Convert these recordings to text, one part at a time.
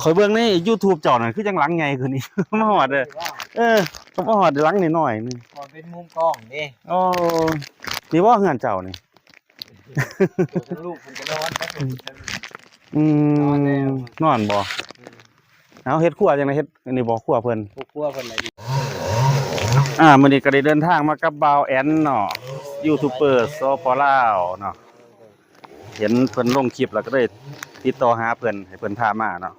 ຂ້ອຍເບິ່ງໃນ YouTube ເຈົ້ານັ້ນ ຄືຈັ່ງຫຼັງໃຫຍ່ຂຶ້ນອີກ ມາຮອດເດ້. ເອີ ກໍມາຮອດຫຼັງນ້ອຍໆໜຶ່ງ. ມັນເປັນມຸມກ້ອງເດ້. ໂອ້ ນີ້ບໍ່ເຮືອນເຈົ້ານີ້? ໂອ້ ທັງລູກເພິ່ນກໍນອນ ອືມ ນອນແລ້ວ ນອນບໍ່? ອືມ ເອົາ ເຮັດຄົວຈັ່ງໃດ? ເຮັດອັນນີ້ບໍ່ ຄົວເພິ່ນ? ຄົວເພິ່ນລະ. ອ່າ ມື້ນີ້ກໍໄດ້ເດີນທາງມາກັບບ່າວແອນເນາະ ຢູທູບເບີ ສປ ລາວເນາະ. ເຫັນເພິ່ນລົງຄລິບແລ້ວກໍເລີຍຕິດຕໍ່ຫາເພິ່ນ ໃຫ້ເພິ່ນພາມາເນາະ.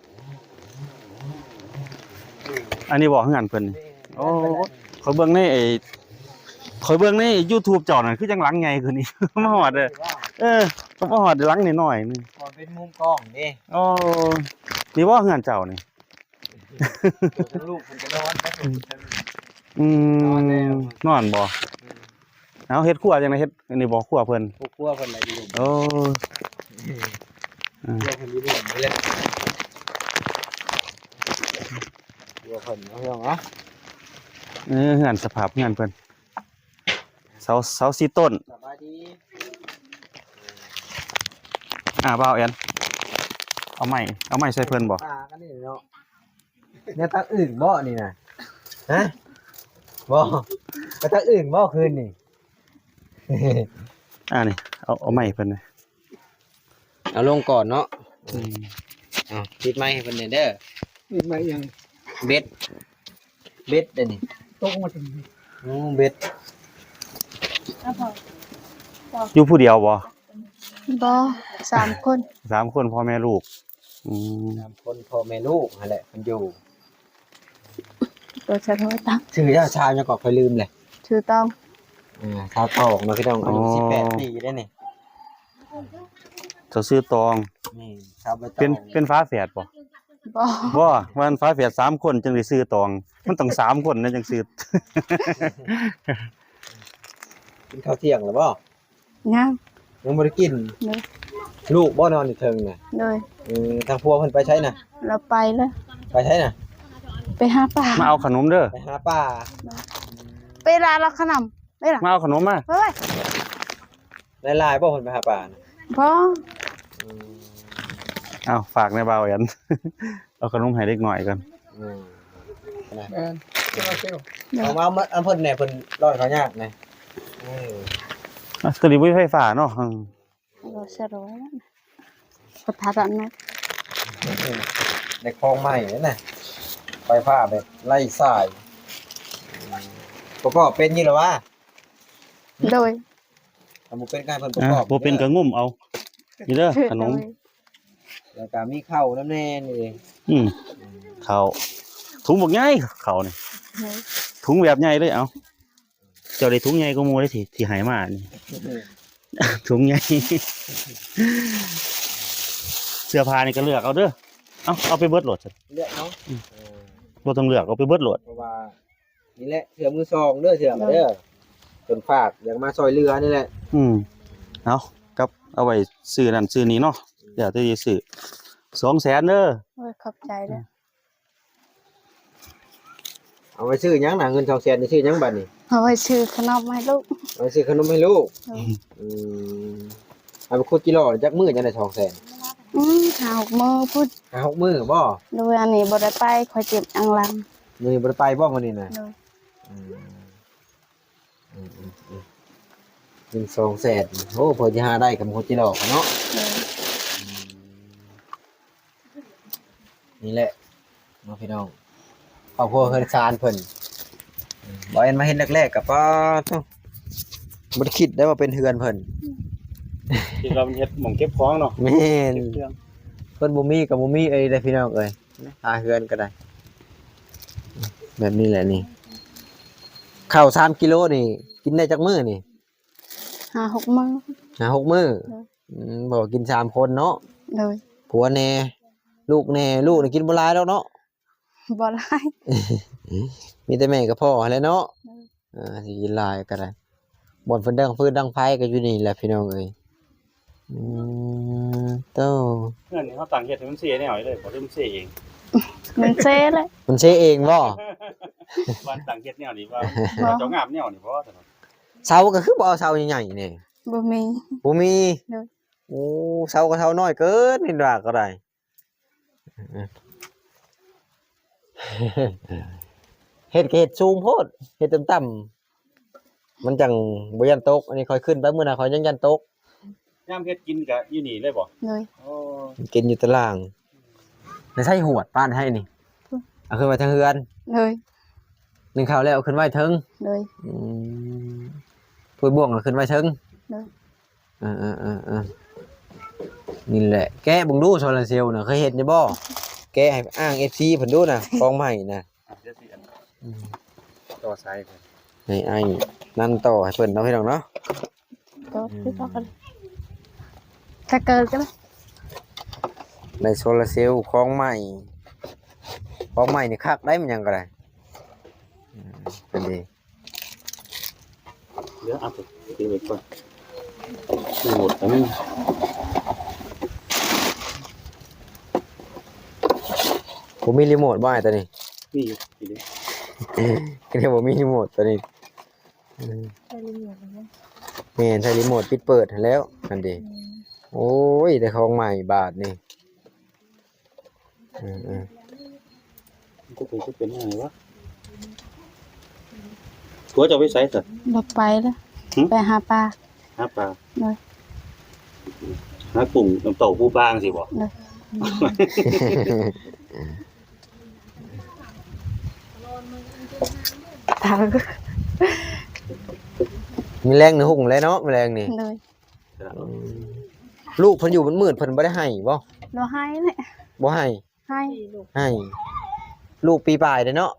ອັນນີ້ບໍ່ເຮືອນເພິ່ນ? ໂອ້ ຂ້ອຍເບິ່ງໃນໄອ້ ຂ້ອຍເບິ່ງໃນ YouTube ເຈົ້ານັ້ນ ຄືຈັ່ງຫຼັງໃຫຍ່ຂຶ້ນອີກ ມາຮອດເດ້. ເອີ ກໍມາຮອດຫຼັງນ້ອຍໆໜຶ່ງ. ມັນເປັນມຸມກ້ອງເດ້. ໂອ້ ນີ້ບໍ່ເຮືອນເຈົ້ານີ້? ໂອ້ ທັງລູກເພິ່ນກໍນອນ ອືມ ນອນແລ້ວ ນອນບໍ່? ອືມ ເອົາ ເຮັດຄົວຈັ່ງໃດ? ເຮັດອັນນີ້ບໍ່ ຄົວເພິ່ນ? ຄົວເພິ່ນລະຢູ່. ໂອ້ ອືມ ຄົວເພິ່ນຢູ່ນີ້ແຫຼະ ຄົວເພິ່ນເນາະ ເນາະ. ເອີ ເຮືອນ ສະພາບເຮືອນເພິ່ນ ເສົາ ເສົາສີ່ຕົ້ນ. ສະບາຍດີ. ອ່າ ບ່າວແອນ ເອົາໄມ້ ເອົາໄມ້ໃສ່ເພິ່ນບໍ່? ປາກັນນີ້ເນາະ. ແນວຕັກອຶ່ງບໍ່ນີ້ນະ? ຮະ? ບໍ່ ໄປຕັກອຶ່ງບໍ່ຄືນນີ້? ອ່າ ນີ້ ເອົາ ເອົາໄມ້ໃຫ້ເພິ່ນ ເອົາລົງກ່ອນເນາະ. ອືມ ເອົາ ຕິດໄມ້ໃຫ້ເພິ່ນແດ່ເດີ. ຕິດໄມ້ຫຍັງ? ເບັດ ເບັດເດ້ນີ້ ຕົກມາຈາກ ໂອ້ ເບັດ. ຢູ່ຜູ້ດຽວບໍ່? ບໍ່ ສາມຄົນ ສາມຄົນ ພໍ່ແມ່ລູກ. ອືມ ສາມຄົນ ພໍ່ແມ່ລູກຫັ້ນແຫຼະ ເພິ່ນຢູ່. ໂຕສະໂທດ ຊື່ເຈົ້າ ຊາວຫຍັງເກາະ ຂ້ອຍລືມແຫຼະ. ຊື່ຕອງ. ເອີ ຊາວຕອງເນາະພີ່ນ້ອງ ອາຍຸ ອໍ ສິບແປດປີເດ້ນີ້. ເຈົ້າຊື່ຕອງ. ແມ່ນ ຊາວໃບຕອງ. ເປັນ ເປັນຝາແຝດບໍ່? ບໍ່ ບໍ່ ວ່າມັນຝາແຝດສາມຄົນ ຈຶ່ງໄດ້ຊື່ຕອງ. ມັນຕ້ອງສາມຄົນນະ ຈຶ່ງຊື່. ກິນເຂົ້າທ່ຽງແລ້ວບໍ່? ຍັງ ຍັງບໍ່ໄດ້ກິນ. ໂດຍ. ລູກບໍ່ນອນຢູ່ເທິງນະ? ໂດຍ. ເອີ ທາງຜົວເພິ່ນໄປໃສນະ? ລາວໄປແລ້ວ. ໄປໃສນະ? ໄປຫາປາ. ມາເອົາຂະໜົມເດີ ໄປຫາປາ. ໄປລາລາຂະໜົມ ໄປລາ ມາເອົາຂະໜົມມາ. ເອີຍ ຫຼາຍໆບໍ່ເພິ່ນໄປຫາປານະ? ບໍ່. ອືມ ເອົາ ຝາກແດ່ບ່າວແອນ ເອົາຂະໜົມໃຫ້ເດັກນ້ອຍກ່ອນ. ອືມ ນະ ແມ່ນ ເອົາມາ ເອົາມາ ອັນເພິ່ນແດ່ ເພິ່ນຮ້ອນເຂົາຍາກນະ. ເອີ ອ່ະ ຕົວນີ້ບໍ່ມີໄຟຟ້າເນາະ. ອືມ ບໍ່ສະດວກ ບໍ່ທັນນະ ໄດ້ຂອງໃໝ່ແລ້ວນະ ໄຟຟ້າແບບໄຮ້ສາຍ. ປະກອບເປັນຢູ່ລະວະ? ໂດຍ. ຖ້າບໍ່ເປັນການເພິ່ນປະກອບ ອ່າ ບໍ່ເປັນກໍງຸ້ມເອົາ. ນີ້ເດີ ຂະໜົມ ໂດຍ. ແລ້ວກໍມີເຂົ້ານຳແດ່ນີ້. ອືມ ເຂົ້າ ຖົງບັກໃຫຍ່ ເຂົ້ານີ້. ໂດຍ. ຖົງແບບໃຫຍ່ເລີຍ. ເອົາ ເຈົ້າໄດ້ຖົງໃຫຍ່ກວ່າໝູ່ເດ້ ທີ່ ທີ່ໃຫ້ມານີ້ ຖົງໃຫຍ່. ເສື້ອຜ້ານີ້ກໍເລືອກເອົາເດີ. ເອົາ ເອົາໄປເບິດໂລດ ເລືອກເອົາ. ອືມ ເອີ ບໍ່ຕ້ອງເລືອກ ເອົາໄປເບິດໂລດ ເພາະວ່າ ນີ້ແຫຼະ ເສື້ອມືສອງເດີ ເສື້ອເດີ ໂດຍ. ເພິ່ນຝາກຢາກມາຊ່ອຍເຫຼືອນີ້ແຫຼະ. ອືມ ເອົາ ກັບເອົາໄວ້ຊື້ນັ້ນຊື້ນີ້ເນາະ ແລ້ວແຕ່ຊິຊື້. ສອງແສນເດີ. ໂອ້ຍ ຂອບໃຈເດີ. ເອົາໄວ້ຊື້ຫຍັງນະ? ເງິນສອງແສນນີ້ຊື້ຫຍັງບັດນີ້? ເອົາໄວ້ຊື້ຂະໜົມໃຫ້ລູກ. ເອົາໄວ້ຊື້ຂະໜົມໃຫ້ລູກ. ໂດຍ. ອືມ ເອົາໄປຂຸດຈິຫຼໍ່ຈັກມື້ຈັ່ງໄດ້ສອງແສນ? ອືມ ຫ້າຫົກມື້ພຸ້ນ. ຫ້າຫົກມື້ບໍ? ໂດຍ. ອັນນີ້ບໍ່ໄດ້ໄປ ຂ້ອຍເຈັບອັງຫຼັງ. ມື້ນີ້ບໍ່ໄດ້ໄປບໍມື້ນີ້ນະ? ໂດຍ. ອືມ ອືມໆໆ ເງິນສອງແສນ ໂອ້ ພໍຊິຫາໄດ້ກັບຂຸດຈິຫຼໍ່ເນາະ. ໂດຍ. ອືມ ນີ້ແຫຼະເນາະພີ່ນ້ອງ ຄອບຄົວເຮືອນຊານເພິ່ນ. ອືມ ບໍ່ແມ່ນມາເຮັດແລກໆ ກໍປາດໂທ້ ບໍ່ໄດ້ຄິດໄດ້ວ່າເປັນເຮືອນເພິ່ນ. ຄິດວ່າມັນເຮັດໝ່ອງເກັບຂອງເນາະ. ແມ່ນ ເກັບເຄື່ອງ. ເພິ່ນບໍ່ມີກໍບໍ່ມີເອີຍເດ້ພີ່ນ້ອງເອີຍ ຫາເຮືອນກໍໄດ້. ແບບນີ້ແຫຼະນີ້ ເຂົ້າສາມກິໂລນີ້ ກິນໄດ້ຈັກມື້ນີ້? ຫ້າຫົກມື້. ຫ້າຫົກມື້. ໂດຍ. ອືມ ເພາະວ່າກິນສາມຄົນເນາະ. ໂດຍ. ຜົວແດ່ ລູກແດ່ ລູກນີ້ກິນບໍ່ຫຼາຍດອກເນາະ. ບໍ່ຫຼາຍ ມີແຕ່ແມ່ກັບພໍ່ຫັ້ນແຫຼະເນາະ. ໂດຍ. ອ່າ ຊິກິນຫຼາຍກໍໄດ້ ບ່ອນເພິ່ນດັງຟືນດັງໄຟກໍຢູ່ນີ້ແຫຼະພີ່ນ້ອງເອີຍ. ອືມ ໂຕ ເຮືອນນີ້ເຮົາຕັ້ງເຮັດໃຫ້ມັນເຊແນວນີ້ເລີຍບໍ່ ຫຼືມັນເຊເອງ? ມັນເຊແຫຼະ. ມັນເຊເອງບໍ່? ວ່າຕັ້ງເຮັດແນວນີ້ວ່າ ບໍ່ ເຈົ້າງາມແນວນີ້ບໍ່? ເສົາກໍຄືບໍ່ເອົາເສົາໃຫຍ່ໆນີ້? ບໍ່ມີ. ບໍ່ມີ. ໂດຍ. ໂອ້ ເສົາກໍເສົານ້ອຍເກີນ ເຫັນວ່າກໍໄດ້. ອືມ ເຮັດກໍເຮັດສູງໂພດ ເຮັດຕ່ຳໆ ມັນຈັ່ງບໍ່ຢ້ານຕົກ. ອັນນີ້ຂ້ອຍຂຶ້ນໄປມື້ໜ້າ ຂ້ອຍຍັງຢ້ານຕົກ. ຍາມເຮັດກິນກະຢູ່ນີ້ເລີຍບໍ່? ໂດຍ. ອໍ ກິນຢູ່ຕາລ່າງ. ໃນໃຊ້ຫວດປານໃຫ້ນີ້ ເອົາຂຶ້ນໄວ້ເທິງເຮືອນ. ໂດຍ. ໜຶ້ງເຂົ້າແລ້ວເອົາຂຶ້ນໄວ້ເທິງ. ໂດຍ. ອືມ ຖ້ວຍບ່ວງເອົາຂຶ້ນໄວ້ເທິງ. ໂດຍ. ເອີໆໆໆ ນີ້ແຫຼະ ແກະເບິ່ງດູໂຊລາເຊວນະ ເຄີຍເຮັດຢູ່ບໍ່? ແກະໃຫ້ອ້າງເອັຟຊີເພິ່ນດູນະ ຂອງໃໝ່ນະ. ອ່ະ ດຽວຊິອັນ ອືມ ຕໍ່ສາຍເພິ່ນ ໃຫ້ອ້າຍນັ້ນຕໍ່ໃຫ້ເພິ່ນເນາະ ພີ່ນ້ອງເນາະ. ຕໍ່ ອືມ ຕໍ່ກັນ ຕະເກີນກັນ ໄດ້ໂຊລາເຊວຂອງໃໝ່ ຂອງໃໝ່ນີ້ຄັກໄດ໋ ມັນຫຍັງກໍໄດ້. ອືມ ອັນນີ້ ດຽວເອົາໄປຕິດໄວ້ກ່ອນ ຣີໂມດກໍມີ ບໍ່ມີຣີໂມດບໍ່ອ້າຍໂຕນີ້? ມີຢູ່ ນີ້ເດ້ ກໍເລີຍບໍ່ມີຣີໂມດໂຕນີ້. ອືມ ໃຊ້ຣີໂມດແລ້ວ ແມ່ນ ໃຊ້ຣີໂມດປິດເປີດຫັ້ນແລ້ວ ຫັ້ນເດ້. ອືມ ໂອ້ຍ ໄດ້ຂອງໃໝ່ບາດນີ້. ເອີໆ ມັນກໍເປັນ ຄືເປັນຫຍັງວະ? ຜົວເຈົ້າໄປໃສຊະ? ບໍ່ໄປລະ. ຫຶ? ໄປຫາປາ. ຫາປາ. ໂດຍ. ຫາກຸ້ງ ນ້ຳເຕົ້າ ປູປາ ຈັ່ງຊີ້ບໍ່? ໂດຍ. ຕາຍ ມື້ແລງນີ້ຮຸ່ງແລ້ວເນາະ ມື້ແລງນີ້. ໂດຍ. ອືມ ລູກເພິ່ນຢູ່ມືດໆ ເພິ່ນບໍ່ໄດ້ໄຫ້ບໍ່? ບໍ່ໄຫ້ແຫຼະ. ບໍ່ໄຫ້? ໄຫ້ ໄຫ້. ລູກປີປາຍເດ້ເນາະ.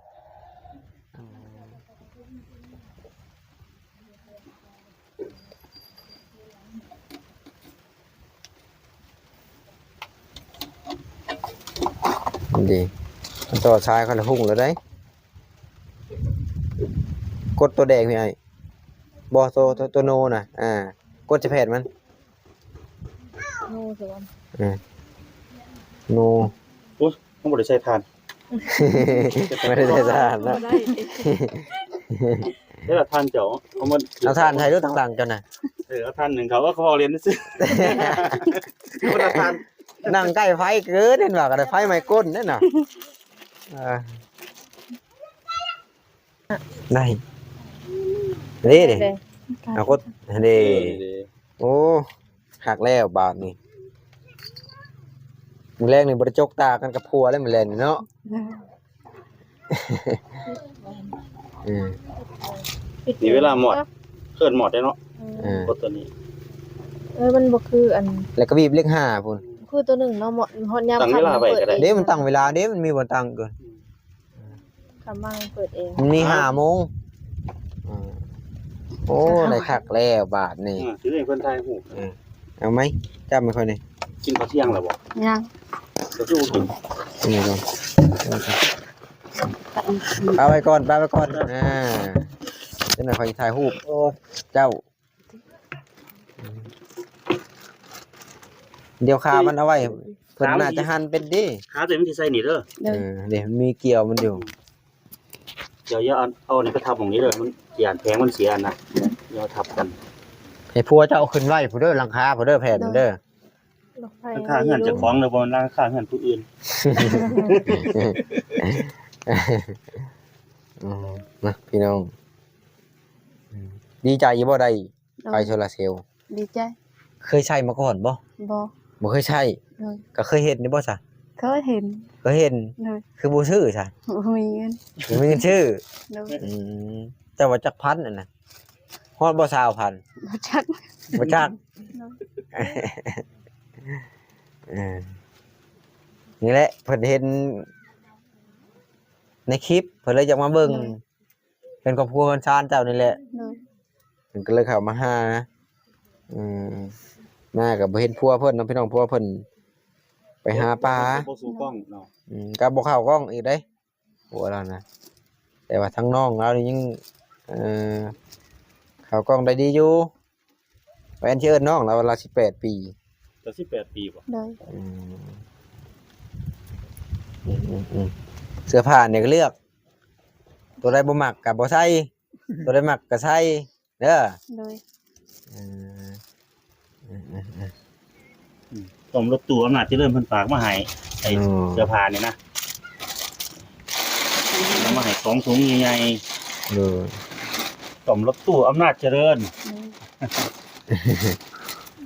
ນີ້ເດ້ ມັນຕໍ່ສາຍເຂົາລະຮຸ່ງແລ້ວໄດ໋. ກົດໂຕແດງນີ້ອ້າຍ ບໍ່ ໂຕ ໂຕ ໂຕໂນນະ ອ່າ ກົດຈະແພດມັນ ໂນສະຫວັນ ເອີ ໂນ. ໂອ້ຍ ມັນບໍ່ໄດ້ໃສ່ຖ່ານ ບໍ່ໄດ້ໃສ່ຖ່ານເນາະ. ບໍ່ໄດ້ ເດ້ລະຖ່ານເຈົ້າ ເອົາມາ ເອົາຖ່ານໃສ່ດູທາງຫຼັງເຈົ້ານະ. ເອີ ເອົາຖ່ານໜຶ່ງເຂົາ ເຂົາເອົາຫຼຽນຊື່ໆ ບໍ່ໄດ້ຖ່ານ ນັ່ງໃກ້ໄຟເກີນ ເຫັນວ່າກໍໄດ້ໄຟໄໝ້ກົ້ນເດ້ເນາະ. ເອີ ໄດ້ ເດ້ ເດ້ ເອົາກົດ ເດ້ ເດ້ ໂອ້ ຄັກແລ້ວບາດນີ້. ມື້ແລງນີ້ບໍ່ໄດ້ຈົກຕາກັນກັບຜົວແລ້ວ ມື້ແລງນີ້ເນາະ. ເອີ ນີ້ເວລາມອດ ເອີ້ນມອດເດ້ເນາະ. ເອີ ກົດຕົວນີ້ ເອີ ມັນບໍ່ຄືອັນ ແລ້ວກໍບີບເລກຫ້າພຸ້ນ ຄືຕົວໜຶ່ງເນາະ ມອດ ຮອດຍາມ ຕັ້ງເວລາໄວ້ກໍໄດ້ ເດ້ ມັນຕັ້ງເວລາເດ້ ມັນມີບ່ອນຕັ້ງເກີນ. ກຳລັງເປີດເອງ ມັນມີຫ້າໂມງ. ອືມ ໂອ້ ໄດ້ຄັກແລ້ວບາດນີ້. ອືມ ຊິໃຫ້ເພິ່ນຖ່າຍຮູບ ເອີ ເອົາໄໝ ຈັບໃຫ້ຂ້ອຍແດ່. ກິນເຂົ້າທ່ຽງແລ້ວບໍ່? ຍັງ. ກໍຄືບໍ່ກິນ ນີ້ກ່ອນ ປະໄວ້ກ່ອນ ປະໄວ້ກ່ອນ. ອ່າ ຈັກໜ່ອຍຂ້ອຍຊິຖ່າຍຮູບ ໂອ້ ເຈົ້າ. ດຽວຄາມັນເອົາໄວ້ ເພິ່ນໜ້າຈະຫັ່ນເປັນເດ້. ຄາຕົວນີ້ມັນຊິໃສ່ນີ້ເດີ. ໂດຍ. ເອີ ເດ້ ມັນມີກ່ຽວມັນຢູ່. ດຽວຢ່າເອົາ ເອົານີ້ໄປທັບໝ່ອງນີ້ເດີ ມັນຢ້ານແຜງມັນເສຍນະ. ຢ່າທັບກັນ ໃຫ້ຜົວເຈົ້າເອົາຂຶ້ນໄວ້ພຸ້ນເດີ ຫຼັງຄາພຸ້ນເດີ ແຜ່ນພຸ້ນເດີ. ໂດຍ. ຫຼັງຄາເຮືອນເຈົ້າຂອງເດີ ບໍ່ແມ່ນຫຼັງຄາເຮືອນຜູ້ອື່ນ. ອືມ ນະ ພີ່ນ້ອງ ອືມ ດີໃຈຢູ່ບໍ່ໄດ້ ໂດຍ ໄຟໂຊລາເຊວ? ດີໃຈ. ເຄີຍໃຊ້ມາກ່ອນບໍ່? ບໍ່ ບໍ່ເຄີຍໃຊ້. ໂດຍ. ກໍເຄີຍເຫັນຢູ່ບໍ່ຊະ? ເຄີຍເຫັນ. ເຄີຍເຫັນ. ໂດຍ. ຄືບໍ່ຊື້ຊະ? ບໍ່ມີເງິນ. ບໍ່ມີເງິນຊື້. ໂດຍ. ອືມ ເຈົ້າວ່າຈັກພັນອັນນະ? ຮອດບໍ່ຊາວພັນ? ບໍ່ຈັກ. ບໍ່ຈັກ. ໂດຍ. ເອີ ນີ້ແຫຼະ ເພິ່ນເຫັນໃນຄລິບ ເພິ່ນເລີຍຢາກມາເບິ່ງ. ໂດຍ. ເປັນຄອບຄົວເຮືອນຊານເຈົ້ານີ້ແຫຼະ. ໂດຍ. ເພິ່ນກໍເລີຍເຂົ້າມາຫາ. ອືມ ມາກໍບໍ່ເຫັນຜົວເພິ່ນເນາະ ພີ່ນ້ອງ ຜົວເພິ່ນໄປຫາປາ. ບໍ່ສູ່ກ້ອງເນາະ. ອືມ ກໍບໍ່ເຂົ້າກ້ອງອີກເດ້ ຜົວລາວນະ. ແຕ່ວ່າທາງນ້ອງລາວນີ້ຍັງ ເອີ ເຂົ້າກ້ອງໄດ້ດີຢູ່. ແມ່ນ ຊິເອີ້ນນ້ອງລາວວ່າລາວສິບແປດປີ. ລາວສິບແປດປີບໍ່? ໂດຍ. ອືມ ອືມໆໆ ເສື້ອຜ້ານີ້ກໍເລືອກ ຕົວໃດບໍ່ມັກກໍບໍ່ໃສ່ ຕົວໃດມັກກໍໃສ່ເດີ. ໂດຍ. ເອີ ອືມ ອືມໆໆ ອືມ ຕ້ອງລົດຕູ້ອຳນາດຈະເລີນເພິ່ນຝາກມາໃຫ້ ໄອ້ ໂອ້ ເສື້ອຜ້ານີ້ນະ. ເອົາມາໃຫ້ສອງຖົງໃຫຍ່ໆ ໂດຍ ຕ້ອມລົດຕູ້ອຳນາດຈະເລີນ ອືມ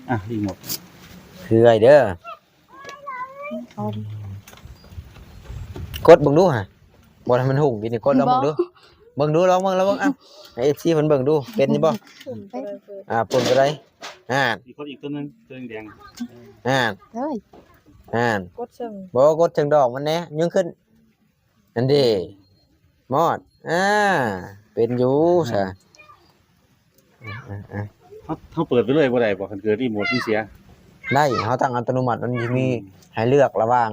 ອ່ະ ຣີໂມດ ເຮືອຍເດີ ກົດເບິ່ງດູຫະ ບໍ່ໃຫ້ມັນຫຸ່ງກິນນີ້ ກົດລອງເບິ່ງດູ ບໍ່ ເບິ່ງດູ ລອງເບິ່ງ ລອງເບິ່ງ ເອົ້າ ໃຫ້ເອັຟຊີເພິ່ນເບິ່ງດູ ເປັນຢູ່ບໍ່? ເປັນ ອ່າ ເປັນໄປໄດ້ ອ່າ ອີກຄົນ ອີກຕົວໜຶ່ງ ຕົວແດງໆ ອ່າ ເຮີ້ຍ ອ່າ ກົດເຊິ່ງ ບໍ່ ກົດເຊິ່ງດອກມັນແດ່ ຍົງຂຶ້ນ ອັນເດ ມອດ ອ່າ ເປັນຢູ່ຊະ ເຮົາ ເຮົາເປີດໄປເລີຍບໍ່ໄດ້ບໍ່? ຄັນເກີດຣີໂມດມັນເສຍ ໄດ້ ເຮົາຕັ້ງອັດຕະໂນມັດ ມັນຊິມີ ອືມ ໃຫ້ເລືອກລະຫວ່າງ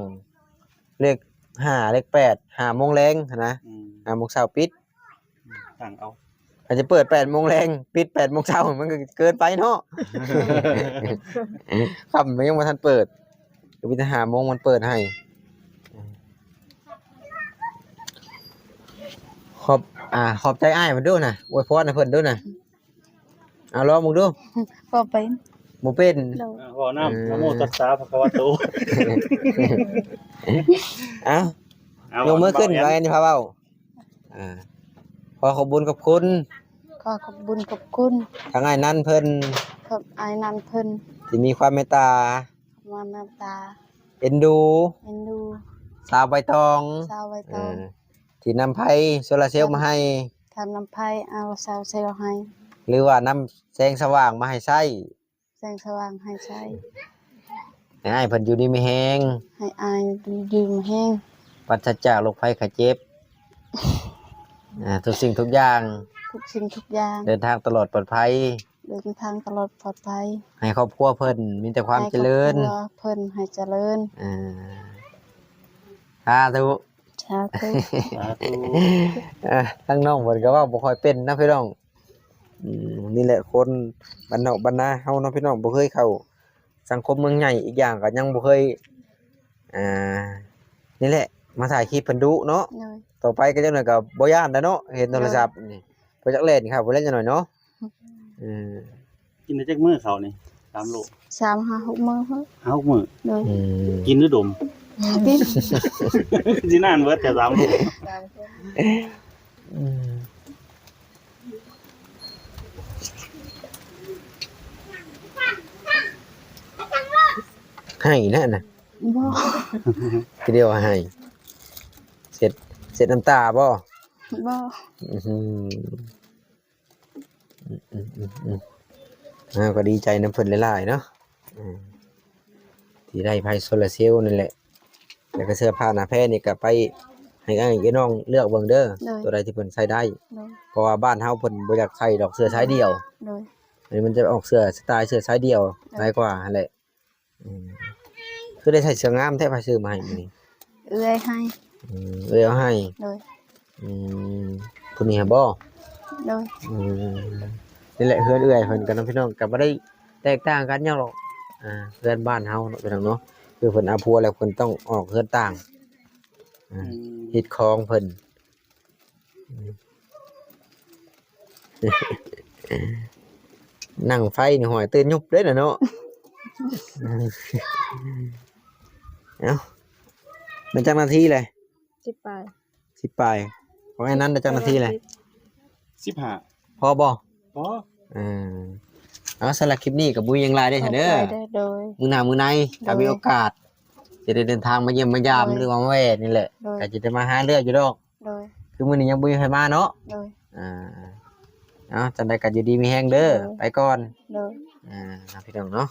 ເລກຫ້າ ເລກແປດ ຫ້າໂມງແລງຫັ້ນນະ ອືມ ຫ້າໂມງເຊົ້າປິດ ຕັ້ງເອົາ ຄັນຈະເປີດແປດໂມງແລງ ປິດແປດໂມງເຊົ້າ ມັນກໍເກີນໄປເນາະ ຄ່ຳມັນຍັງບໍ່ທັນເປີດ ກໍມີແຕ່ຫ້າໂມງມັນເປີດໃຫ້ ຂອບ ອ່າ ຂອບໃຈອ້າຍເພິ່ນດູນະ ອວຍພອນໃຫ້ເພິ່ນດູນະ ເອົາລອງເບິ່ງດູ ບໍ່ເປັນ ບໍ່ເປັນ ໂດຍ ອ່າ ເວົ້ານຳ ເອີ ນະໂມຕັດສະ ພະຄະວະໂຕ ເອົາ ເອົາ ຍົກມືຂຶ້ນ ເວົ້າ ວ່າອັນນີ້ພາເວົ້າ ອ່າ ຂໍຂອບບຸນຂອບຄຸນ ຂໍຂອບບຸນຂອບຄຸນ ທາງອ້າຍນັນເພິ່ນ ຂອບອ້າຍນັນເພິ່ນ ທີ່ມີຄວາມເມດຕາ ຄວາມເມດຕາ ເອັນດູ ເອັນດູ ສາວໃບຕອງ ສາວໃບຕອງ ເອີ ທີ່ນຳໄຟໂຊລາເຊວມາໃຫ້ ທ່ານນຳໄຟເອົາໂຊລາເຊວໃຫ້ ຫຼືວ່ານຳແສງສະຫວ່າງມາໃຫ້ໃຊ້ ແສງສະຫວ່າງໃຫ້ໃຊ້ ໃຫ້ອ້າຍເພິ່ນຢູ່ດີມີແຮງ ໃຫ້ອ້າຍຢູ່ດີມີແຮງ ປາສະຈາກໂລກໄພໄຂ້ເຈັບ ອ່າ ທຸກສິ່ງທຸກຢ່າງ ທຸກສິ່ງທຸກຢ່າງ ເດີນທາງຕະຫຼອດປອດໄພ ເດີນທາງຕະຫຼອດປອດໄພ ໃຫ້ຄອບຄົວເພິ່ນມີແຕ່ຄວາມຈະເລີນ ໃຫ້ຄອບຄົວເພິ່ນໃຫ້ຈະເລີນ ອ່າ ສາທຸ ສາທຸ ສາທຸ ອ່າ ທາງນ້ອງເພິ່ນກໍເວົ້າບໍ່ຄ່ອຍເປັນນະພີ່ນ້ອງ ອືມ ນີ້ແຫຼະຄົນບ້ານນອກບ້ານນາເຮົາເນາະພີ່ນ້ອງ ບໍ່ເຄີຍເຂົ້າສັງຄົມເມືອງໃຫຍ່ ອີກຢ່າງກໍຍັງບໍ່ເຄີຍ ອ່າ ນີ້ແຫຼະ ມາຖ່າຍຄລິບເພິ່ນດຸເນາະ ໂດຍ ຕໍ່ໄປກໍຈັກໜ້ອຍກໍບໍ່ຢ້ານແລ້ວເນາະ ເຫັນໂທລະສັບ ໂດຍ ນີ້ ບໍ່ຈັກແລ່ນເຂົ້າໄປແລ້ວຈັກໜ້ອຍເນາະ ອືມ ອືມ ກິນໄດ້ຈັກມື້ເຂົ້ານີ້ ສາມໂລ ສາມ ຫ້າ ຫົກມື້ພຸ້ນ ຫ້າ ຫົກມື້ ໂດຍ ອືມ ກິນຫຼືດົມ? ກິນ ຊິນານເບິດແຕ່ສາມໂລ ສາມຄົນ ອືມ ໄຫ້ແລ້ວນະ ບໍ່ ຄືດຽວໄຫ້ ເຊັດ ເຊັດນ້ຳຕາບໍ່? ບໍ່ ອືມ ອືມ ອືມ ເຮົາກໍດີໃຈນຳເພິ່ນຫຼາຍໆເນາະ ອືມ ທີ່ໄດ້ໄຟໂຊລາເຊວນັ້ນແຫຼະ ແລ້ວກໍເສື້ອຜ້າໜ້າແພນີ້ກໍໄປໃຫ້ອ້າຍໃຫ້ນ້ອງເລືອກເບິ່ງເດີ ໂດຍ ຕົວໃດທີ່ເພິ່ນໃສ່ໄດ້ ໂດຍ ເພາະວ່າບ້ານເຮົາເພິ່ນບໍ່ຢາກໃສ່ດອກເສື້ອສາຍດຽວ ໂດຍ ອັນນີ້ມັນຈະອອກເສື້ອສະຕາຍເສື້ອສາຍດຽວ ໂດຍ ຫຼາຍກວ່າຫັ້ນແຫຼະ ອືມ ຄືໄດ້ໃສ່ເສື້ອງາມແທ້ ໃຜຊື້ມາໃຫ້ມື້ນີ້? ເອື້ອຍໃຫ້ ອືມ ເອື້ອຍເອົາໃຫ້ ໂດຍ ອືມ ຜູ້ນີ້ຫະບໍ່? ໂດຍ ອືມ ນີ້ແຫຼະເຮືອນເອື້ອຍເພິ່ນກັນເນາະພີ່ນ້ອງ ກໍບໍ່ໄດ້ແຕກຕ່າງກັນຫຍັງດອກ ອ່າ ເຮືອນບ້ານເຮົາເນາະພີ່ນ້ອງເນາະ ຄືເພິ່ນເອົາຜົວແລ້ວເພິ່ນຕ້ອງອອກເຮືອນຕ່າງ ອ່າ ອືມ ເຮັດຂອງເພິ່ນ ອືມ ນັ່ງໄຟນີ້ຫອຍຕື່ນຍຸບເດ້ນະເນາະ ເອົ້າ ໄດ້ຈັກນາທີແຫຼະ? ສິບປາຍ ສິບປາຍ ຂອງອ້າຍນັ້ນໄດ້ຈັກນາທີແຫຼະ? ສິບຫ້າ ພໍບໍ່? ພໍ ເອີ ເອົາ ສຳລັບຄລິບນີ້ກໍບໍ່ມີຫຍັງຫຼາຍເດ້ ເດີ ໂດຍ ມື້ໜ້າມື້ໃນ ໂດຍ ຖ້າມີໂອກາດ ຈະໄດ້ເດີນທາງມາຢ້ຽມມາຢາມ ໂດຍ ຫຼືວ່າມາແວ່ນີ້ແຫຼະ ໂດຍ ກໍຈະໄດ້ມາຫາເລື່ອຍຢູ່ດອກ ໂດຍ ຄືມື້ນີ້ຍັງບໍ່ມີໃຜມາເນາະ ໂດຍ ອ່າ ເອົາ ຈັ່ງໃດກໍຢູ່ດີມີແຮງເດີ ໂດຍ ໄປກ່ອນ ໂດຍ ອ່າ ພີ່ນ້ອງເນາະ.